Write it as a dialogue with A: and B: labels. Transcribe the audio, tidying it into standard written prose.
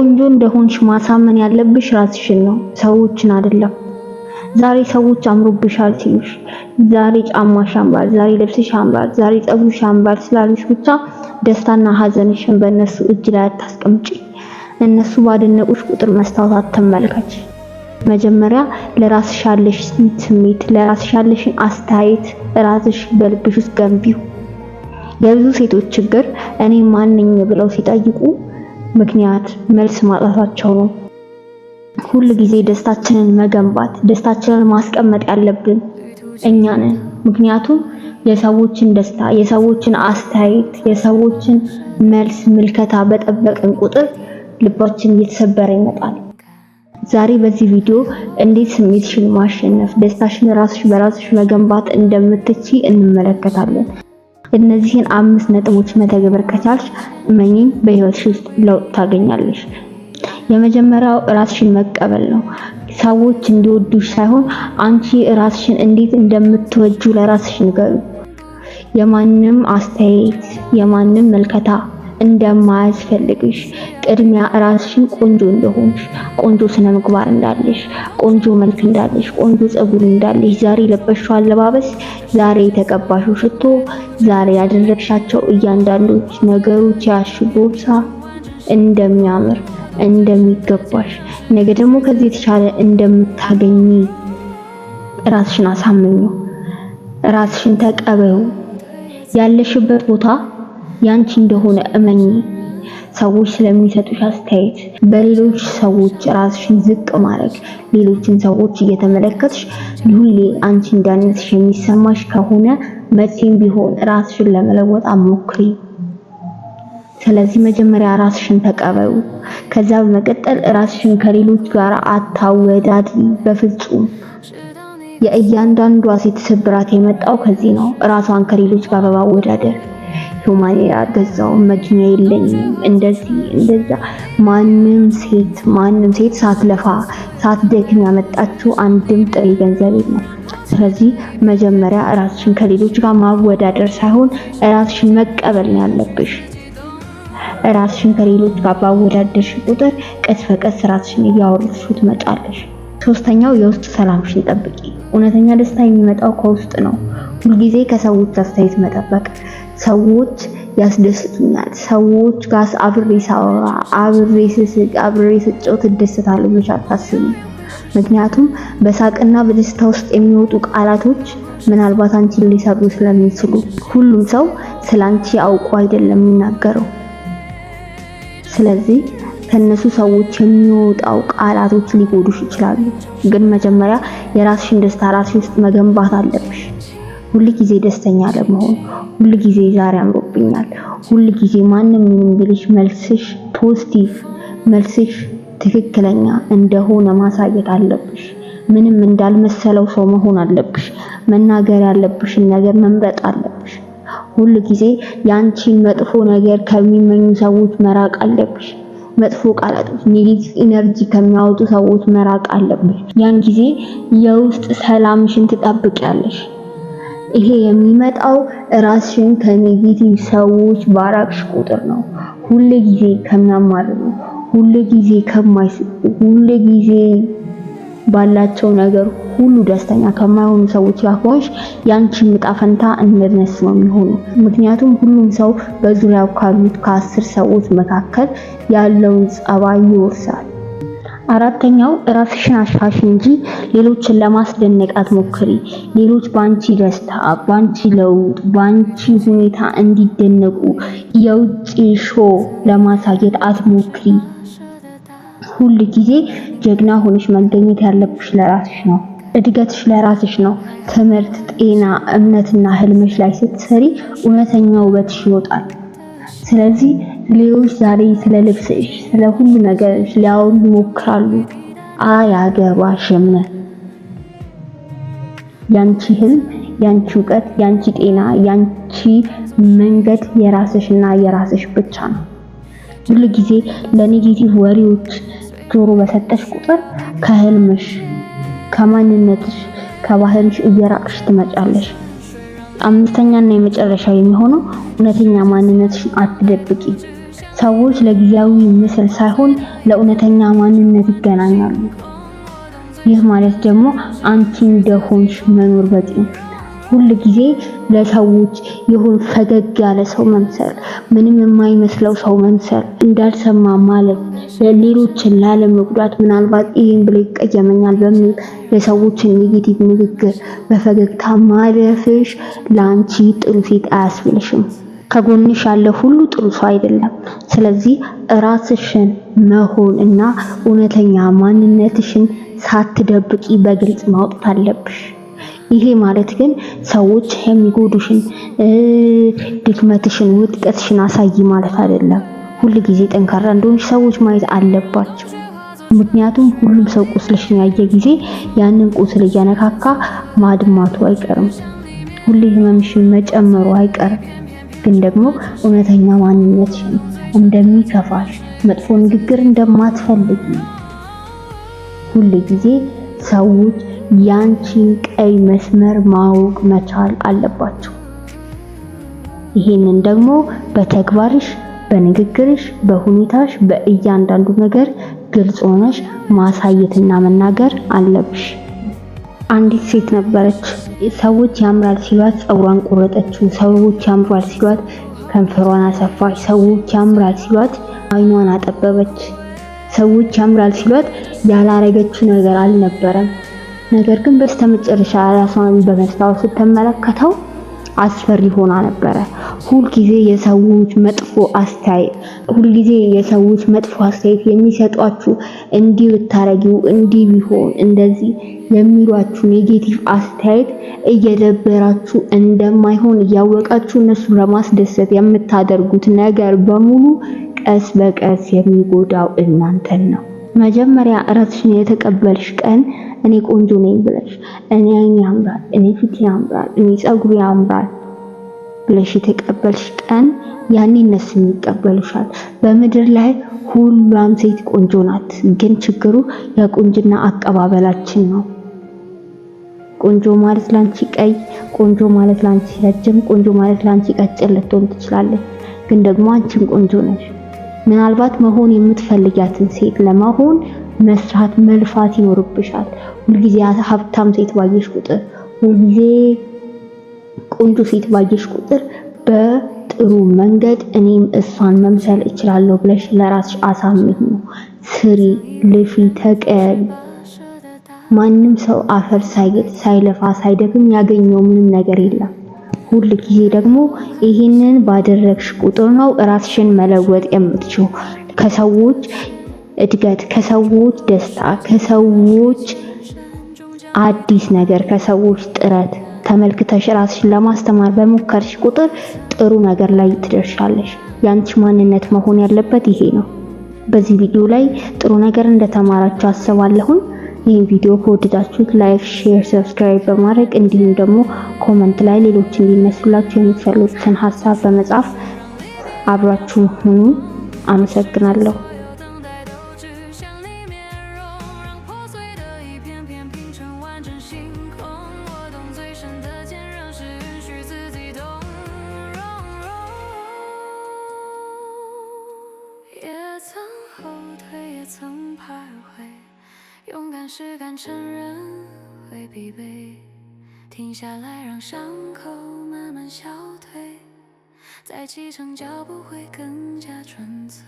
A: ቆንጆ እንደሆንሽ ማሳመን ያለብሽ ራስሽን ነው፣ ሰዎችን አይደለም። ዛሬ ሰዎች አምሮብሻል ሲሉሽ፣ ዛሬ ጫማሽ ያምራል፣ ዛሬ ልብስሽ ያምራል፣ ዛሬ ፀጉርሽ ያምራል ስላሉሽ ብቻ ደስታና ሀዘንሽን በእነሱ እጅ ላይ አታስቀምጪ። እነሱ ባደነቁሽ ቁጥር መስታወት አትመልከች። መጀመሪያ ለራስሽ ያለሽን ስሜት፣ ለራስሽ ያለሽን አስተያየት ራስሽ በልብሽ ውስጥ ገንቢው። የብዙ ሴቶች ችግር እኔ ማን ነኝ ብለው ሲጠይቁ ምክንያት መልስ ማጣታቸው ነው። ሁል ጊዜ ደስታችንን መገንባት፣ ደስታችንን ማስቀመጥ ያለብን እኛ ነን። ምክንያቱም የሰዎችን ደስታ፣ የሰዎችን አስተያየት፣ የሰዎችን መልስ ምልከታ በጠበቅን ቁጥር ልባችን እየተሰበረ ይመጣል። ዛሬ በዚህ ቪዲዮ እንዴት ስሜትሽን ማሸነፍ፣ ደስታሽን ራስሽ በራስሽ መገንባት እንደምትችይ እንመለከታለን። እነዚህን 5 ነጥቦች መተግበር ከቻልሽ እመኚኝ በህይወትሽ ውስጥ ለውጥ ታገኛለሽ። የመጀመሪያው ራስሽን መቀበል ነው። ሰዎች እንዲወዱሽ ሳይሆን አንቺ ራስሽን እንዴት እንደምትወጁ ለራስሽ ንገሩ። የማንም አስተያየት፣ የማንም መልከታ እንደማያስፈልግሽ፣ ቅድሚያ ራስሽን ቆንጆ እንደሆንሽ፣ ቆንጆ ስነ ምግባር እንዳለሽ፣ ቆንጆ መልክ እንዳለሽ፣ ቆንጆ ፀጉር እንዳለሽ፣ ዛሬ የለበስሽው አለባበስ፣ ዛሬ የተቀባሽው ሽቶ፣ ዛሬ ያደረግሻቸው እያንዳንዶች ነገሮች፣ ያሽው ቦርሳ እንደሚያምር፣ እንደሚገባሽ፣ ነገ ደግሞ ከዚህ የተሻለ እንደምታገኚ ራስሽን አሳምኙ። ራስሽን ተቀበዩ። ያለሽበት ቦታ ያንቺ እንደሆነ እመኚ። ሰዎች ስለሚሰጡሽ አስተያየት፣ በሌሎች ሰዎች ራስሽን ዝቅ ማድረግ፣ ሌሎችን ሰዎች እየተመለከትሽ ሁሌ አንቺ እንዳነስሽ የሚሰማሽ ከሆነ መቼም ቢሆን ራስሽን ለመለወጥ አትሞክሪ። ስለዚህ መጀመሪያ ራስሽን ተቀበዩ። ከዛ በመቀጠል ራስሽን ከሌሎች ጋር አታወዳድሪ በፍጹም። የእያንዳንዷ ሴት ስብራት የመጣው ከዚህ ነው፣ ራሷን ከሌሎች ጋር በማወዳደር። Human አልገዛውም፣ መኪና የለኝም፣ እንደዚህ እንደዛ። ማንም ሴት ሳትለፋ ሳትደክም ያመጣችው አንድም ጥሬ ገንዘብ የለም። ስለዚህ መጀመሪያ ራስሽን ከሌሎች ጋር ማወዳደር ሳይሆን ራስሽን መቀበል ነው ያለብሽ። ራስሽን ከሌሎች ጋር ባወዳደርሽ ቁጥር ቀስ በቀስ ራስሽን እያወረድሽው ትመጫለሽ። ሶስተኛው የውስጥ ሰላምሽን ጠብቂ። እውነተኛ ደስታ የሚመጣው ከውስጥ ነው። ሁልጊዜ ከሰዎች አስተያየት መጠበቅ፣ ሰዎች ያስደስቱኛል፣ ሰዎች ጋር አብሬ ሳወራ፣ አብሬ ስስቅ፣ አብሬ ስጫወት እደሰታለሁ ብለሽ አታስቢ። ምክንያቱም በሳቅና በደስታ ውስጥ የሚወጡ ቃላቶች ምናልባት አንቺን ሊሰብሩ ስለሚችሉ፣ ሁሉም ሰው ስላንቺ አውቆ አይደለም የሚናገረው። ስለዚህ ከነሱ ሰዎች የሚወጣው ቃላቶች ሊጎዱሽ ይችላሉ። ግን መጀመሪያ የራስሽን ደስታ ራስሽ ውስጥ መገንባት አለብሽ። ሁል ጊዜ ደስተኛ ለመሆን፣ ሁል ጊዜ ዛሬ አምሮብኛል፣ ሁል ጊዜ ማንም ምንም ቢልሽ መልስሽ positive፣ መልስሽ ትክክለኛ እንደሆነ ማሳየት አለብሽ። ምንም እንዳልመሰለው ሰው መሆን አለብሽ። መናገር ያለብሽን ነገር መምረጥ አለብሽ። ሁል ጊዜ ያንቺን መጥፎ ነገር ከሚመኙ ሰዎች መራቅ አለብሽ። መጥፎ ቃላቶች፣ negative energy ከሚያወጡ ሰዎች መራቅ አለብሽ። ያን ጊዜ የውስጥ ሰላምሽን ትጠብቂያለሽ። ይሄ የሚመጣው ራስሽን ከ negative ሰዎች ባራቅሽ ቁጥር ነው። ሁል ጊዜ ከሚያማርሩ፣ ሁል ጊዜ ከማይስቁ፣ ሁል ጊዜ ባላቸው ነገር ሁሉ ደስተኛ ከማይሆኑ ሰዎች ጋር ከሆንሽ ያንቺ ዕጣ ፈንታ እንደነሱ ነው የሚሆኑ። ምክንያቱም ሁሉም ሰው በዙሪያው ካሉት ከ10 ሰዎች መካከል ያለውን ጸባይ ይወርሳል። አራተኛው ራስሽን አሻሽዪ እንጂ ሌሎችን ለማስደነቅ አትሞክሪ። ሌሎች ባንቺ ደስታ፣ ባንቺ ለውጥ፣ ባንቺ ሁኔታ እንዲደነቁ የውጭ show ለማሳየት አትሞክሪ። ሁል ጊዜ ጀግና ሆነሽ መገኘት ያለብሽ ለራስሽ ነው። እድገትሽ ለራስሽ ነው። ትምህርት፣ ጤና፣ እምነትና ህልምሽ ላይ ስትሰሪ እውነተኛ ውበትሽ ይወጣል። ስለዚህ ሌሎች ዛሬ ስለ ልብስሽ፣ ስለ ሁሉ ነገርሽ ሊያወሩ ይሞክራሉ። አያገባሽም። ያንቺ ህልም፣ ያንቺ እውቀት፣ ያንቺ ጤና፣ ያንቺ መንገድ የራስሽና የራስሽ ብቻ ነው። ሁሉ ጊዜ ለ negative ወሬዎች ጆሮ በሰጠሽ ቁጥር ከህልምሽ፣ ከማንነትሽ፣ ከባህልሽ እየራቅሽ ትመጫለሽ። አምስተኛና የመጨረሻው የሚሆነው እውነተኛ ማንነትሽን አትደብቂ። ሰዎች ለጊዜያዊ ምስል ሳይሆን ለእውነተኛ ማንነት ይገናኛሉ። ይህ ማለት ደግሞ አንቺ እንደሆንሽ መኖር በቂ ነው። ሁል ጊዜ ለሰዎች የሆን ፈገግ ያለ ሰው መምሰል፣ ምንም የማይመስለው ሰው መምሰል፣ እንዳልሰማ ማለት፣ ሌሎችን ላለመጉዳት ምናልባት ይህን ብሎ ይቀየመኛል በሚል የሰዎችን negative ንግግር በፈገግታ ማለፍሽ ለአንቺ ጥሩ ሴት አያስብልሽም። ከጎንሽ ያለ ሁሉ ጥሩ ሰው አይደለም። ስለዚህ ራስሽን መሆን እና እውነተኛ ማንነትሽን ሳትደብቂ በግልጽ ማውጣት አለብሽ። ይሄ ማለት ግን ሰዎች የሚጎዱሽን ድክመትሽን፣ ውድቀትሽን አሳይ ማለት አይደለም። ሁል ጊዜ ጠንካራ እንደሆንሽ ሰዎች ማየት አለባቸው። ምክንያቱም ሁሉም ሰው ቁስልሽን ያየ ጊዜ ያንን ቁስል እያነካካ ማድማቱ አይቀርም። ሁሌ ህመምሽን መጨመሩ አይቀርም። ግን ደግሞ እውነተኛ ማንነትሽን እንደሚከፋሽ፣ መጥፎ ንግግር እንደማትፈልጊ ሁል ጊዜ ሰዎች ያንቺን ቀይ መስመር ማወቅ መቻል አለባቸው። ይሄንን ደግሞ በተግባርሽ፣ በንግግርሽ፣ በሁኔታሽ፣ በእያንዳንዱ ነገር ግልጽ ሆነሽ ማሳየትና መናገር አለብሽ። አንዲት ሴት ነበረች። ሰዎች ያምራል ሲሏት ፀጉሯን ቆረጠችው። ሰዎች ያምራል ሲሏት ከንፈሯን አሰፋች። ሰዎች ያምራል ሲሏት አይኗን አጠበበች። ሰዎች ያምራል ሲሏት ያላረገችው ነገር አልነበረም። ነገር ግን በስተመጨረሻ ራሷን በመስታወት ስትመለከተው አስፈሪ ሆና ነበረ። ሁልጊዜ የሰዎች መጥፎ አስተያየት ሁልጊዜ የሰዎች መጥፎ አስተያየት የሚሰጧችሁ እንዲህ ብታረጊው፣ እንዲህ ቢሆን፣ እንደዚህ የሚሏችሁ negative አስተያየት እየደበራችሁ እንደማይሆን እያወቃችሁ እነሱን ለማስደሰት የምታደርጉት ነገር በሙሉ ቀስ በቀስ የሚጎዳው እናንተን ነው። መጀመሪያ ራስሽን የተቀበልሽ ቀን እኔ ቆንጆ ነኝ ብለሽ፣ እኔ አይኔ ያምራል፣ እኔ ፊት ያምራል፣ እኔ ፀጉር ያምራል ብለሽ የተቀበልሽ ቀን ያኔ እነሱም ይቀበሉሻል። በምድር ላይ ሁሏም ሴት ቆንጆ ናት። ግን ችግሩ የቁንጅና አቀባበላችን ነው። ቆንጆ ማለት ላንቺ ቀይ፣ ቆንጆ ማለት ላንቺ ረጅም፣ ቆንጆ ማለት ላንቺ ቀጭን ልትሆን ትችላለች። ግን ደግሞ አንቺም ቆንጆ ነሽ። ምናልባት መሆን የምትፈልጊያትን ሴት ለመሆን መስራት መልፋት ይኖርብሻል። ሁልጊዜ ሀብታም ሴት ባየሽ ቁጥር፣ ሁልጊዜ ቆንጆ ሴት ባየሽ ቁጥር በጥሩ መንገድ እኔም እሷን መምሰል እችላለሁ ብለሽ ለራስሽ አሳምኚ ነው። ስሪ፣ ልፊ፣ ተቀሪ። ማንም ሰው አፈር ሳይግጥ ሳይለፋ ሳይደክም ያገኘው ምንም ነገር የለም። ሁል ጊዜ ደግሞ ይህንን ባደረግሽ ቁጥር ነው ራስሽን መለወጥ የምትችው። ከሰዎች እድገት፣ ከሰዎች ደስታ፣ ከሰዎች አዲስ ነገር፣ ከሰዎች ጥረት ተመልክተሽ ራስሽን ለማስተማር በሞከርሽ ቁጥር ጥሩ ነገር ላይ ትደርሻለሽ። ያንቺ ማንነት መሆን ያለበት ይሄ ነው። በዚህ ቪዲዮ ላይ ጥሩ ነገር እንደተማራችሁ አስባለሁኝ። ይህን ቪዲዮ ከወደዳችሁት like፣ share፣ subscribe በማድረግ እንዲሁም ደግሞ comment ላይ ሌሎች እንዲነሱላችሁ የምትፈልጉትን ሀሳብ በመጻፍ አብራችሁ ሁኑ። አመሰግናለሁ።
B: 等待都指向你面容，让破碎的一片片拼成完整星空。我懂最深的坚韧是允许自己动容。也曾后退，也曾徘徊，勇敢是敢承认会疲惫，停下来让伤口慢慢消退，再启程脚步会更加纯粹。